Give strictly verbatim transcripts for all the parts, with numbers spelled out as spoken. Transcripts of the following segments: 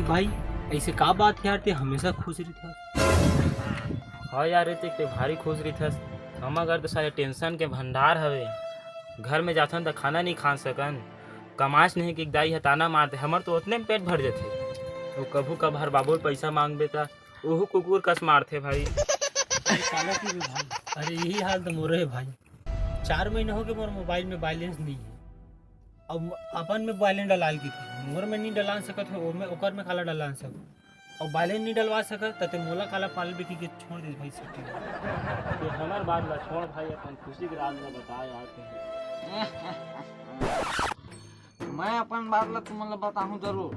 भाई, ऐसे का बात यार, ते हमेशा खुश रहिथस। हाँ यार ऋतिक, ते भारी खुश रहिथस। हमर घर तो साले टेंशन के भंडार हवे। घर में जाथन त खाना नहीं खा सकन। कमास नहीं कि दाई ह ताना मारथे, हमर तो ओतने में पेट भर जथे। वो कभू कभार बाबू पैसा मांगबे त ओहू कुकुर कस मारथे भाई। अरे काला की भी भाई, अरे यही हाल तो मोरो हे भाई। चार महीना हो गए मोर मोबाइल में बैलेंस नहीं है। अब अपन में बैलेंस डलाल की थी, मोर में नहीं डलान सकत है, ओमे ओकर में काला डलान सकत। और बैलेंस नहीं डलवा सकत, त ते मोला काला पाल बिकी के छोड़ दे भाई सेटिंग। ये हमर बात ला छोड़ भाई, अपन खुशी के राज ला बता यार। मैं अपन बात ला तुमन ला बताहूँ जरूर।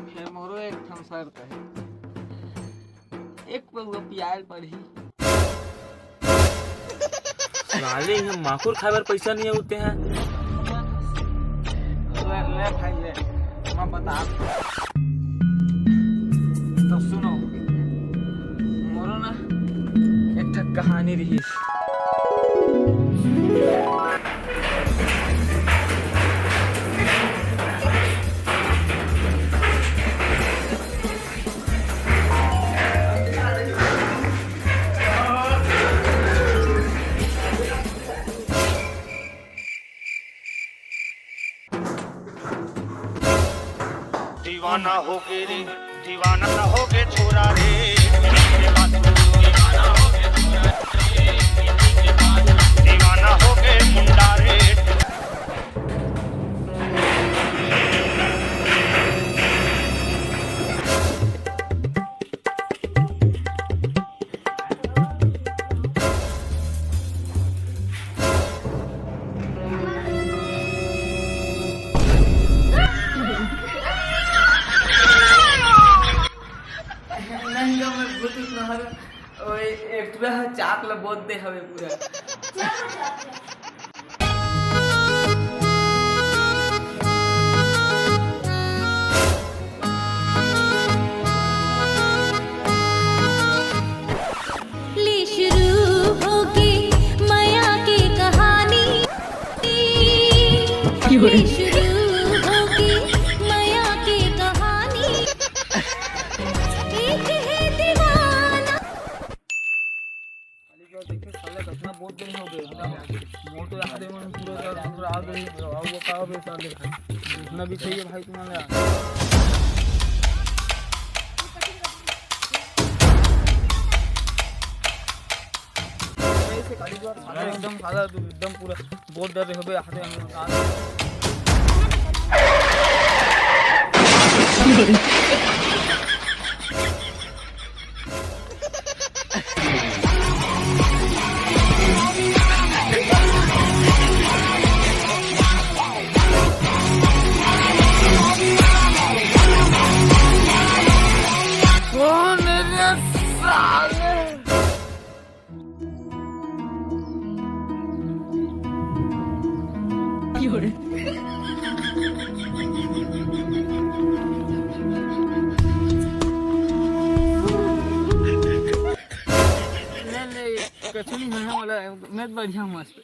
फिर मोरो एक ठन शर्त है, एक पौवा पियाल पड़ही। साले, ये माखुर खाए बर पैसा नहीं होते हैं। ले, ले भाई, ले, मैं बता। तो सुनो, मोरो ना एक ठक कहानी रहिस। दीवाना हो गए रे, दीवाना हो गए छोरा रे। दीवाना हो गए मुंडा रे। नहीं गा, मैं भूत उतना हर, ओए, एक पूरा चाक ला बोत दे हवे पूरा। ले शुरू होगे मया के कहानी। ले शुरू होगे मया के कहानी। एक है दीवाना। देखिए साले, कितना बहुत दिन हो गए। मोर तो याद है, मन पूरा, पूरा आ गई। अब वो का बे साले, देखना भी चाहिए भाई तुम्हारे। ऐसे काली बार साला एकदम, साला तू एकदम पूरा बहुत डर रहे हो बे, हाथे हम। कौन रे साले? नहीं, नहीं, कुछ नहीं होने वाला है, मैं बढ़िया हूँ मस्त।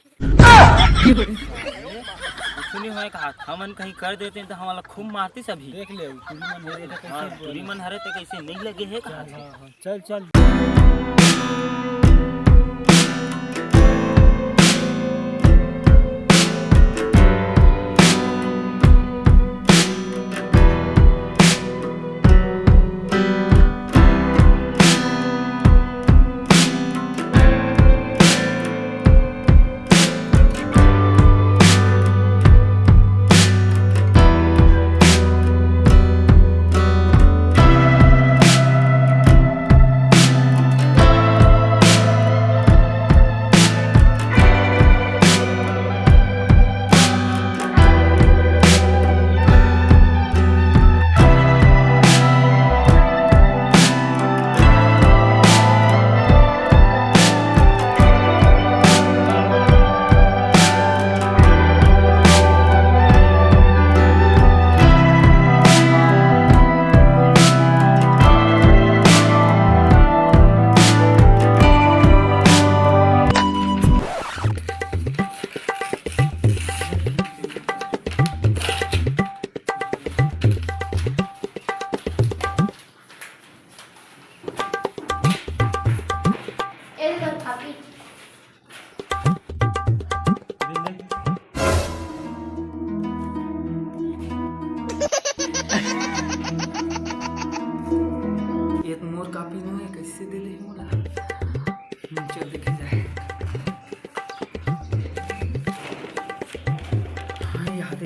कुछ नहीं होए कहा, हमन कहीं कर देते हैं तो हमला खूब मारती सभी। देख ले, टूरी मन हरे तो कैसे हाँ, टूरी मन हरे तो कैसे नहीं लगे है कहा। हाँ, हाँ। चल, चल।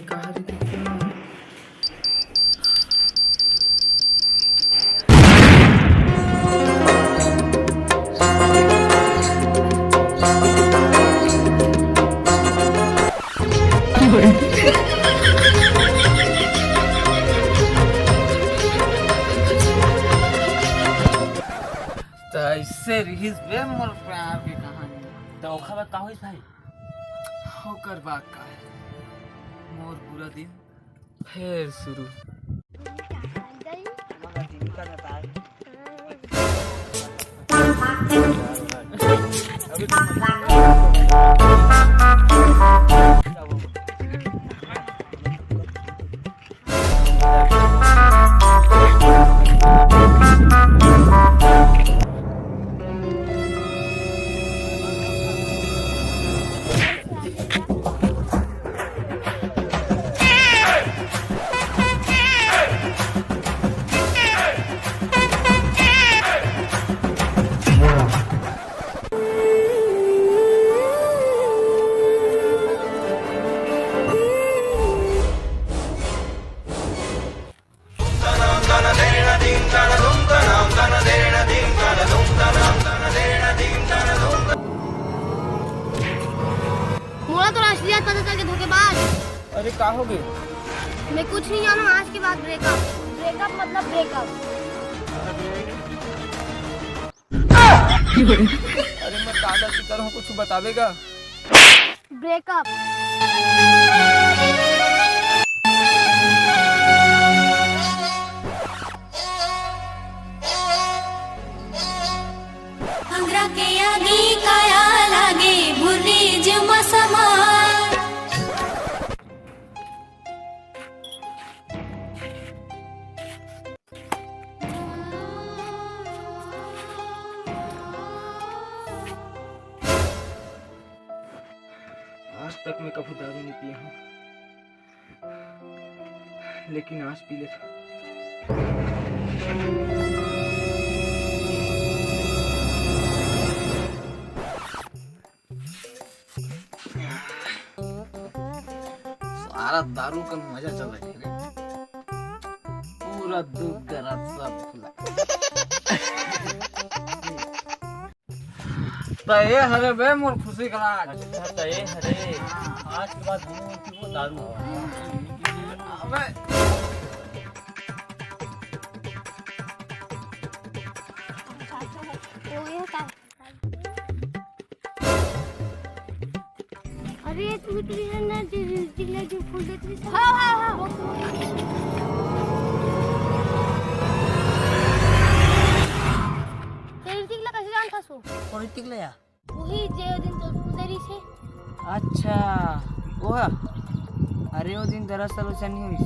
कहाँ रे? त ऐसे रिहिस बे मोर प्यार के कहानी। त ओखर बाद का होइस भाई? ओकर बाद का है? मोर बुरा दिन फेर शुरू। मोला तो असलियत पता चल के धोखेबाज। अरे का हो गए? मैं कुछ नहीं जानू, आज के बाद ब्रेकअप। ब्रेकअप मतलब ब्रेकअप। अरे मैं का गलती करूँ, कुछ बतावेगा? ब्रेकअप। अंगरा के आगी काया लागे भुर्री जुमा समा। आज तक मैं कभू दारू नहीं पिया हूँ, लेकिन आज पी लेता। सारा दारू का मजा चला गया रे। पूरा दुख दर्द सब भुला। त ये हरे बे मोर खुशी का राज। अच्छा, त ये हरे। आज के बाद हम पीबो दारू। अबे। अरे, तू भी तो ये ना, जो ऋतिक ला जो फूल देत रहिस। हाँ, हाँ, हाँ। वो तो। ते ऋतिक ला कैसे जानथस वो? कौन ऋतिक ला या? वही जे वो दिन तो फूल दे रहिस हे। अच्छा, वो। अरे, वो दिन दरअसल वैसा नहीं हुई।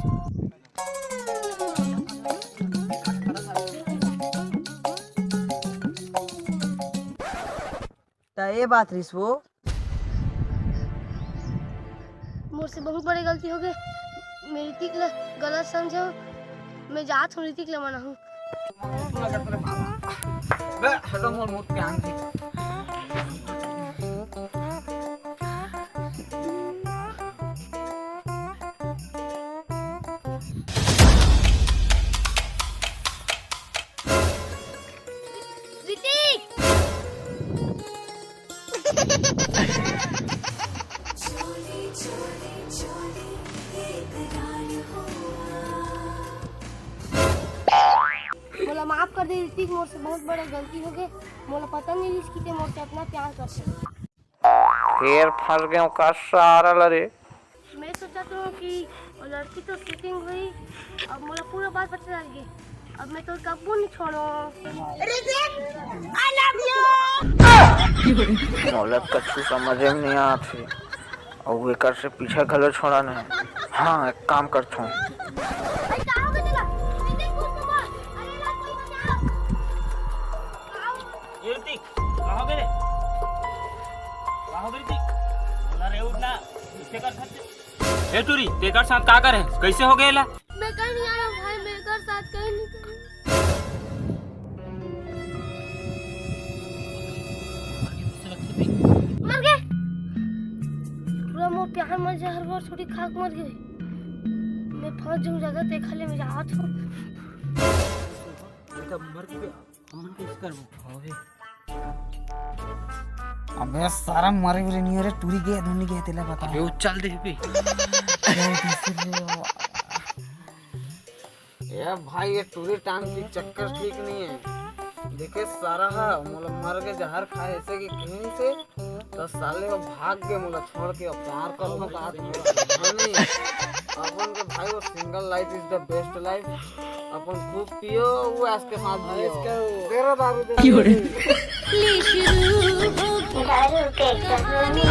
त ए बात रिस वो। मोर से बहुत बड़े गलती हो गए। मैं ऋतिक ला गलत समझे हूँ। मैं जात हूँ ऋतिक ला मनाहूँ। बे, हटो मोर मुंह पे आन दे। ऋतिक! मोला माफ कर दे ऋतिक, मोर से बहुत बड़ा गलती हो गए। मोला पता नहीं रिस कि ते मोर से इतना प्यार करते। फेर फंस गए का सारा ला रे। मैं सोचा तो कि वो लड़की तो चीटिंग हुई, अब मोला पूरा बात पता चल गई। अब मैं तो कब्बू नहीं छोड़ो। मोला कछु समझे में नहीं आत हे, अउ एकर से पीछा घलो छोड़ा नहीं। हाँ, एक काम करथों। अरे, का हो गया तेला? अरे, ऋतिक, कूद तो मार। अरे, ला, कोई बचाओ। ए ऋतिक, कहाँ गए रे? कहाँ गए ऋतिक? बोला रे, उठ ना। इसके कर सकते। ए टूरी, तेकर साथ का करे? कैसे हो गए ला? मैं कहीं नहीं आया भाई, मैं कर साथ कहीं नहीं करूँ। मर गए। पूरा मोर प्यार मर जाए, हर बार छोटी खाक मर गई। फंस जाऊं ज्यादा, देखा ले मैं जात हूं। बेटा मर गया, हमन कैसे करबो? अबे सारा मरे उरे नहीं रे, टूरी गए धुन गए तेला बता। अबे वो चल दे बे। ए भाई, ये टूरी टांग के चक्कर ठीक नहीं है। देखे सारा हा मोला मर के जहर खाए ऐसे कि कहीं से, तो साले वो भाग के मोला छोड़ के प्यार कर लो बात नहीं। अपन के भाई वो single life is the best life। अपन खूब पियो, वो ऐश के साथ जियो। तेरा दारू दे। दारू के कहानी।